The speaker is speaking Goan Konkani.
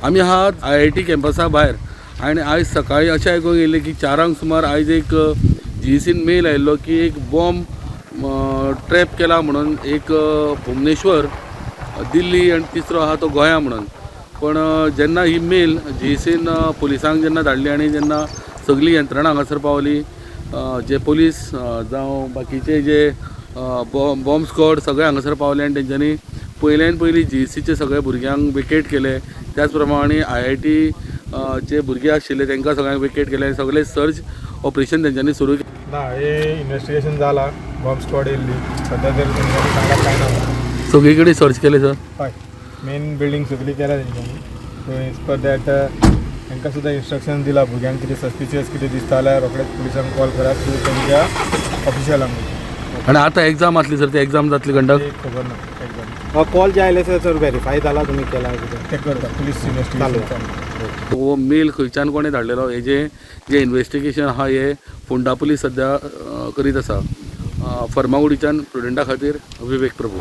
आमी आहात आयआयटी कॅम्पसा भायर आनी आयज सकाळीं अशें आयकूंक येयलें की 4 सुमार आयज एक जीईसीन मेल आयिल्लो की एक बॉम्ब ट्रॅप केला म्हणून एक भुवनेश्वर, दिल्ली आनी तिसरो आहा तो गोंया म्हणून. पण जेन्ना ही मेल जीईसीन पुलिसांक जेन्ना धाडली आनी जेन्ना सगळी यंत्रणा हांगासर पावली, जे पोलीस जावं बाकीचे जे बॉम्ब स्क्वॉड सगळे हांगासर पावले आनी तेंच्यांनी पयल्यान पयलीं जीईसीचे सगळे भुरग्यांक वेकेट केले. त्याच प्रमाणे आयआयटी जे भुरगे आशिल्ले तांकां सगळ्यांक वेकेट केले. सगळे सर्च ऑपरेशन तेंच्यांनी सुरू केलें. ना, हे इन्व्हेस्टिगेशन जाला, बॉम्ब स्क्वॉड येयल्ली. सध्या तरी तेंच्यांनी सांगला कांय ना. सगळी कडेन सर्च केले सर? हय, मेन बिल्डींग सगळी केल्या तेंच्यांनी. सो एज पर that तांकां सुद्दां इन्स्ट्रक्शन दिला, भुरग्यांक कितें सस्पिशियस कितें दिसता जाल्यार रोखडेच पुलिसांक कॉल करात थ्रू तेंच्या ऑफिशियलांक. आनी आतां एग्जाम आसली सर, ती एग्जाम जातली कंडक्ट? ते खबर ना एग्जाम. हो कॉल जे आयले सर, व्हेरीफाय जाला, तुमी केला कितें? ते करता, पुलीस इन्व्हेस्टिगेशन चालू. हो मेल खंयच्यान कोणें धाडलेलो हेजें जें इन्वेस्टिगेशन आहा हें फोंडा पुलीस सद्या करीत आसा. फर्मागुडीच्यान प्रुडंटा खातीर विवेक प्रभू.